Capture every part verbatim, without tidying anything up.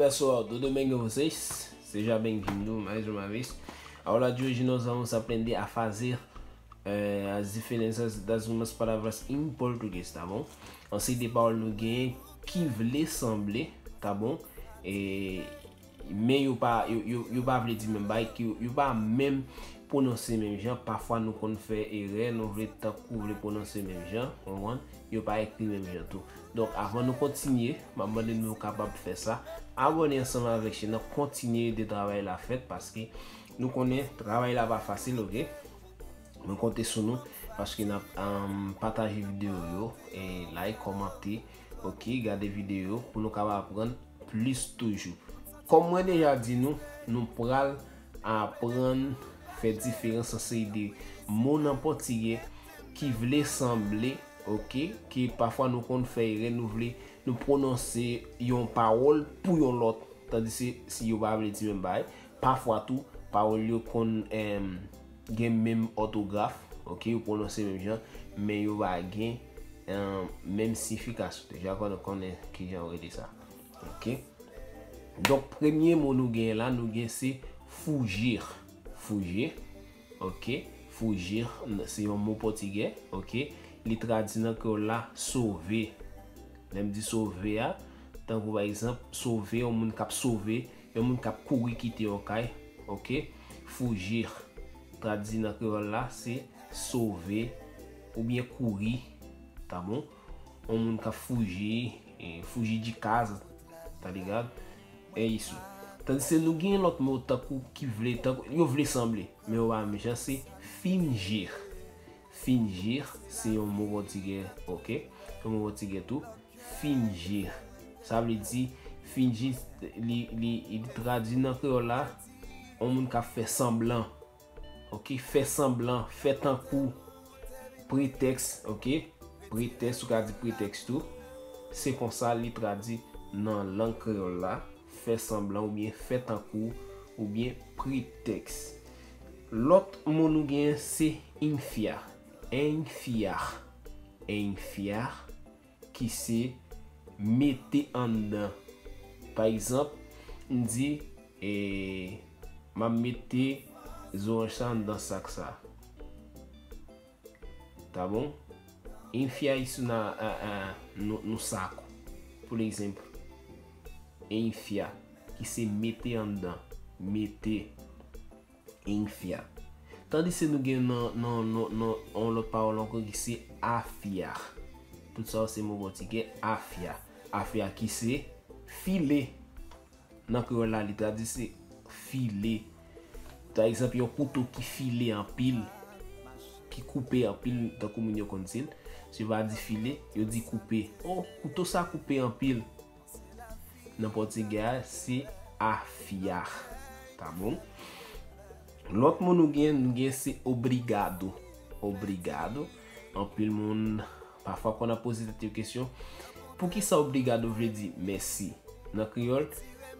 Pessoal, tudo bem com vocês? Seja bem-vindo mais uma vez. Agora de hoje nós vamos aprender a fazer eh, as diferenças das umas palavras em português, tá bom? Ansanm de pawòl nou genyen ki vle sanble, tá bom? E, men yo pa, yo, yo, yo pa vle di menm bagay, ki yo, yo pa menm pwononse menm jan. Pafwa nou konn fè erè, nou vle tankou vle pwononse menm jan, konprann? Yo pa ekri menm jan tou. Donk, avan nou kontinye, m ap mande nou kapab fè sa. Abòne ansanm avèk chenn nan, kontinye ede travay la fèt, paske nou konnen travay la pa fasil, oke? Mwen konte sou nou, paske n ap, um, pataje videyo yo, e like, kòmante, oke, gade videyo pou nou kapab aprann plis toujou. Kòm mwen deja di nou, nou pral aprann fè diferans ant seri de mo nan pòtigè ki vle sanble, oke, ki pafwa nou konn fè erè, nou vle, nou pwononse yon pawòl pou yon lòt, tandis si yo pa vle di menm bagay. Pafwa tou, pawòl yo konn, em, gen menm òtograf, oke, yo pwononse menm jan, men yo pa gen, em, menm siyifikasyon. Deja konnen, konnen kijan yo rele sa. Oke? Donk, premye mo nou gen la, nou gen se fugir. Fugir, oke? Fugir, n-, se yon mo pòtigè, oke? Li tradui nan kreyòl la, sove. Lè m di sove a, tankou pa egzanp, sove, yon moun k ap sove, yon moun k ap kouri kite yon kay, oke? Fugir, tradui nan kreyòl la, se sove oubyen kouri, tá bom? Yon moun k ap fuji, e, fugir de casa, tá ligado? É isso. Tandis nou gen lòt mo tankou ki vle, tankou, yo vle sanble, men yo pa menm jan, se fingir. Fingir, se yon mo pòtigè, oke? Yon mo pòtigè tou. Fingir. Sa vle di, fingir, li, li, li tradui nan kreyòl la, yon moun k ap fè sanblan. Oke, fè sanblan, fè tankou, pretèks, oke? Pretèks, ou ka di pretèks tou. Se konsa li tradui nan lang kreyòl la, fè sanblan oubyen fè tankou, oubyen pretèks. Lòt mo nou genyen se enfia. Enfia. Enfia, ki se mete anndan. Pa egzanp, m di, e, m ap mete zoranj sa anndan sak sa. Tá bom? Enfia isso na, a, a, no, no saco. Por exemplo, enfia, ki se mete anndan. Mete. Enfia. Tandis nou gen nan, nan, nan, nan yon lòt pawòl ankò ki se afia. Tout sa yo se mo pòtigè, afia. Afia ki se file. Nan kreyòl la, li tradui se file. Pa egzanp, yon kouto ki file anpil, ki koupe anpil, tankou moun yo konn di l. Si yo pa di file, yo di koupe. Oh, kouto sa koupe anpil. Nan pòtigè a, se afia. Tá bom? Lòt mo nou gen, nou gen se obrigado. Obrigado. Anpil moun, pafwa, konn ap poze tèt yo kesyon, poukisa obrigado vle di mèsi nan kreyòl,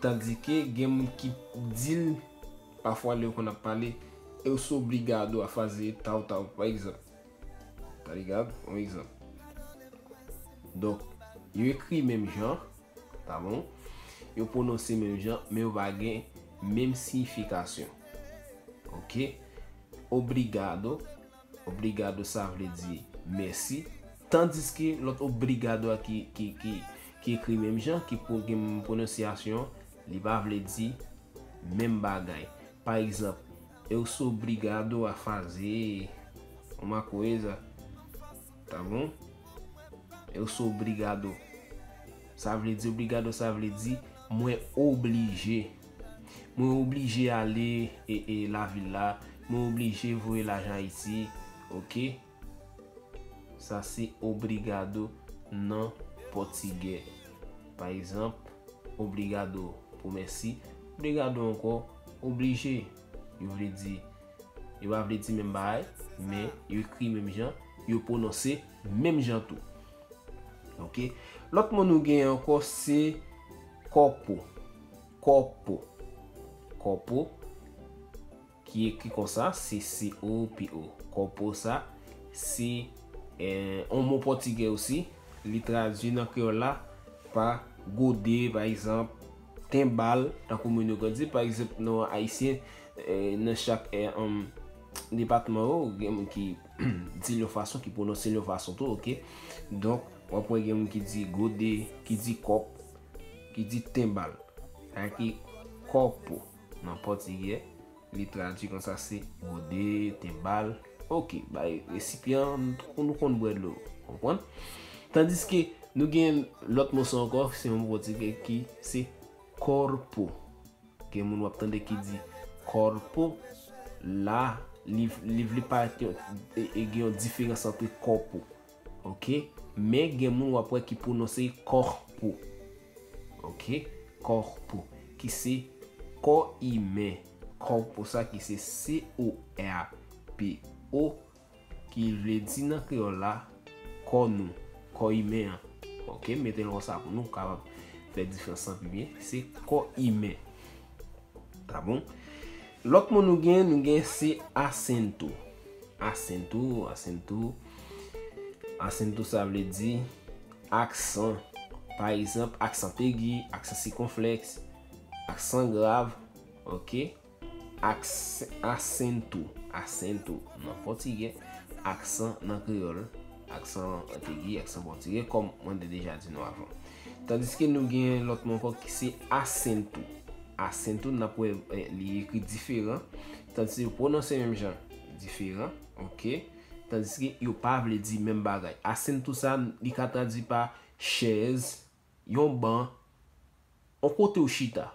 tandike gen moun ki di l, pafwa, lè yo konn ap pale, eu sou obrigado a fazer tal, tal, pa egzanp. Tá ligado? Un egzanp. Donk, yo ekri menm jan, tá bom? Yo pwononse menm jan, men yo pa gen menm siyifikasyon. Oke? Obrigado. Obrigado, sa vle di mèsi. Tandiske lòt obrigado a ki, ki, ki, ki ekri menm jan, ki pou gen menm pwononsyasyon, li pa vle di menm bagay. Pa egzanp, eu sou obrigado a fazer uma coisa, tá bom? Eu sou obrigado. Sa vle di, obrigado, sa vle di mwen oblije. Mwen oblije ale e, e lavil la. Mwen oblije voye lajan Ayiti. Oke? Sa se obrigado nan pòtigè. Pa egzanp, obrigado pou mèsi. Obrigado ankò, oblije. Yo vle di, yo pa vle di menm bagay, men yo ekri menm jan, yo pwononse menm jan tou. Oke? Lòt mo nou genyen ankò se kòpo. Kòpo. Kòpo ki ekri konsa, se C O P O. Kòpo sa, se, eh, yon mo pòtigè osi. Li tradui nan kreyòl la pa gode, pa egzanp, tenbal, tankou moun yo konn di, pa egzanp, nan ayisyen, eh, nan chak, eh, um, depatman yo, gen moun ki di l yon fason, ki pwononse l yon fason tou, oke? Donk, w ap wè gen moun ki di gode, ki di kòp, ki di tenbal. Sa ki kòpo nan pòtigè, li tradui konsa se gode, tenbal. Oke, bay resipyan, nou konn bwè dlo, konprann? Tandiske nou gen lòt mo sa ankò, se yon mo pòtigè ki se kòpo. Gen moun w ap tande ki di kòpo, la, li, li vle parèt yon, e, e gen yon diferans ant kòpo. Oke? Men gen moun w ap wè ki pwononse kòpo. Oke? Kòpo, ki se kò imen. Kòpo sa ki se C O R P O, ki vle di nan kreyòl la, kò nou, kò imen an. Oke, mete l konsa pou nou kapab fè diferans lan pi byen. Se kò imen. Ta bon? Lòt mo nou gen, nou gen se asento. Asento, asento. Asento sa vle di aksan. Pa egzanp, aksan egi, aksan sikonflèks, aksan grav. Oke? Aks-, asento, asento nan pòtigè, aksan nan kreyòl, aksan ant egi, aksan pòtigè, kòm mwen te deja di nou avan. Tandiske nou gen lòt mo ankò ki se asento. Asento, n ap wè, eh, li ekri diferan, tandiske yo pwononse menm jan, diferan, oke? Tandiske yo pa vle di menm bagay. Asento sa, li ka tradui pa chèz, yon ban, yon kote w chita.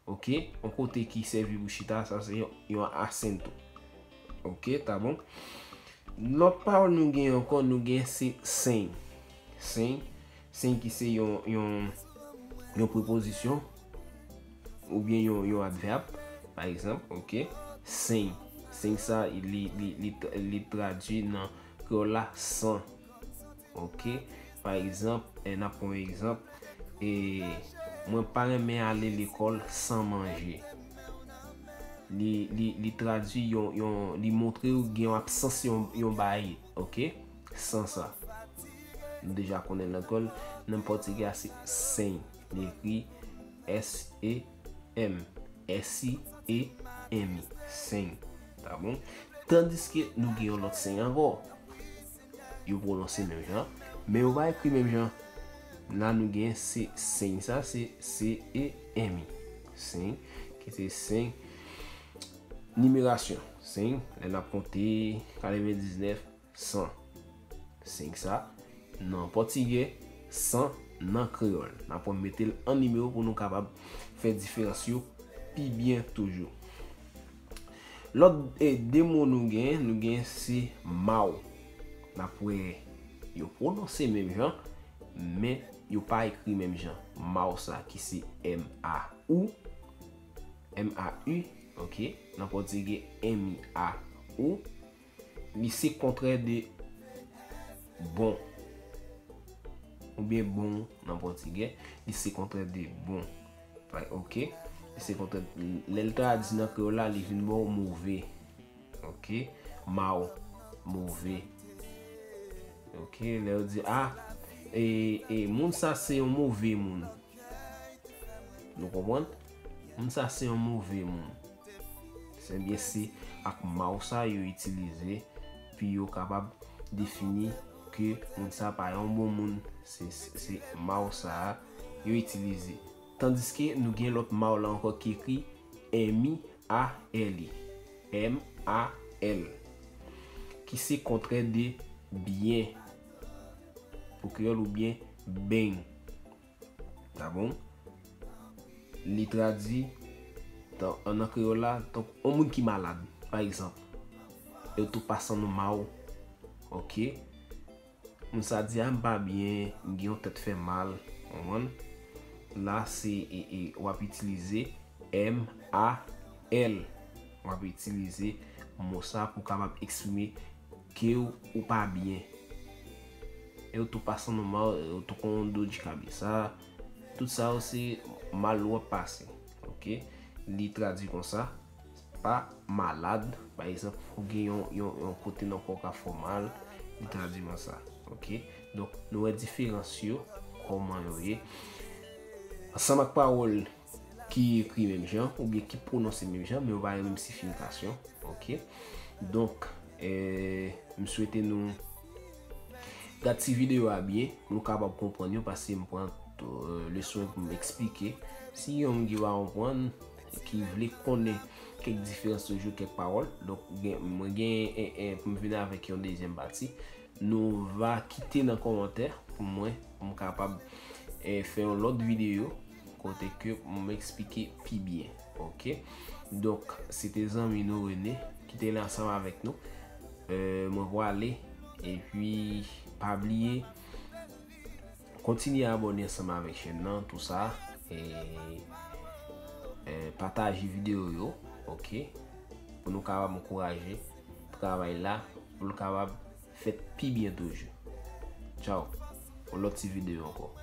Oke? Yon kote ki sèvi pou chita, sa se yon, yon asento. Oke, ta bon? Lòt pawòl nou gen ankò, nou gen se sen. Sen. Sen ki se yon, yon, yon prepozisyon oubyen yon, yon advèb, pa egzanp, oke? Sen. Sen sa, li, li, li, li tradui nan kreyòl la, san. Oke? Pa egzanp, eh, n ap pran yon egzanp, eh, mwen pa renmen ale lekòl san manje. Li, li, li tradui yon, yon, li montre w gen yon absans yon, yon bagay, oke? San sa. Nou deja konnen nan kreyòl, nan pòtigè a se sem. Li ekri S E M. S I E M I. Sem. Ta bon? Tandiske nou gen yon lòt sen ankò. Yo pwononse menm jan, men yo pa ekri menm jan. La nou gen se sem sa, se C E M I. Sem, ki se sem nimerasyon. Sem, lè n ap konte katrevendiznèf, san. Sem sa, nan pòtigè, san nan kreyòl. N ap mete l an nimewo pou nou kapab fè diferans yo pi byen toujou. Lòt, eh, de mo nou gen, nou gen se maw. N ap wè yo pwononse menm jan, men yo pa ekri menm jan. Maw sa ki se M A U, M A U, oke? Nan pòtigè M I A U, li se kontrè de bon. Oubyen bon nan pòtigè, li se kontrè de bon. Right, oke? Li se kontrè, lè l tradui nan kreyòl la, li vin ba w move. Oke? Maw, move. Oke? Lè yo di, a, e, e, moun sa se yon move moun. Nou konprann? Moun sa se yon move moun. Se byen se ak maw sa yo itilize pou yo kapab defini ke moun sa pa yon bon moun. Se, se, se maw sa yo itilize. Tandiske nou gen lòt maw la ankò ki ekri M I A L E. M A L. Ki se kontrè de byen. Pou kreyòl oubyen beng. Ta bon? Li tradui, tan, an, nan kreyòl la, tankou yon moun ki malad, pa egzanp. Yo tou pa san nou maw. Oke? Moun sa di, a, m pa byen, m gen yon tèt fè mal. Konprann? La, se, e, e, w ap itilize M A L. W ap itilize mo sa pou kapab eksprime ke w, ou pa byen. E w tou pa san nou maw, e w tou kon do di kabisa. Tout sa yo se mal ou ap pase. Oke? Li tradui konsa, pa malad, pa egzanp, ou gen yon, yon, yon kote nan kò w k ap fè w mal, li tradui konsa. Oke? Donk, nou wè diferans yo, kòman yo ye. Ansanm ak pawòl ki ekri menm jan, oubyen ki pwononse menm jan, men yo pa gen menm siyifikasyon. Ok? Donk, eh, m swete nou gad ti videyo a byen, pou nou kapab konprann yo, paske m pran, eh, leson pou m eksplike. Si yon moun ki pa konprann, ki vle konnen kèk diferans toujou, kèk pawòl, donk, gen, mwen gen, eh, eh, pou m vin avèk yon dezyèm pati. Nou va kite nan kòmantè pou mwen, pou m kapab, eh, fè yon lòt videyo kote ke m eksplike pi byen. Ok? Donk, se te zanmi nou Rene ki te la ansanm avèk nou. Eh, mwen prale, epi pa bliye, kontinye abòne ansanm avèk chèn nan, tou sa, e, e pataje videyo yo, ok? Pou nou kapab ankouraje travay la, pou l kapab fèt pi byen toujou. Tchaw, yon lòt ti videyo ankò.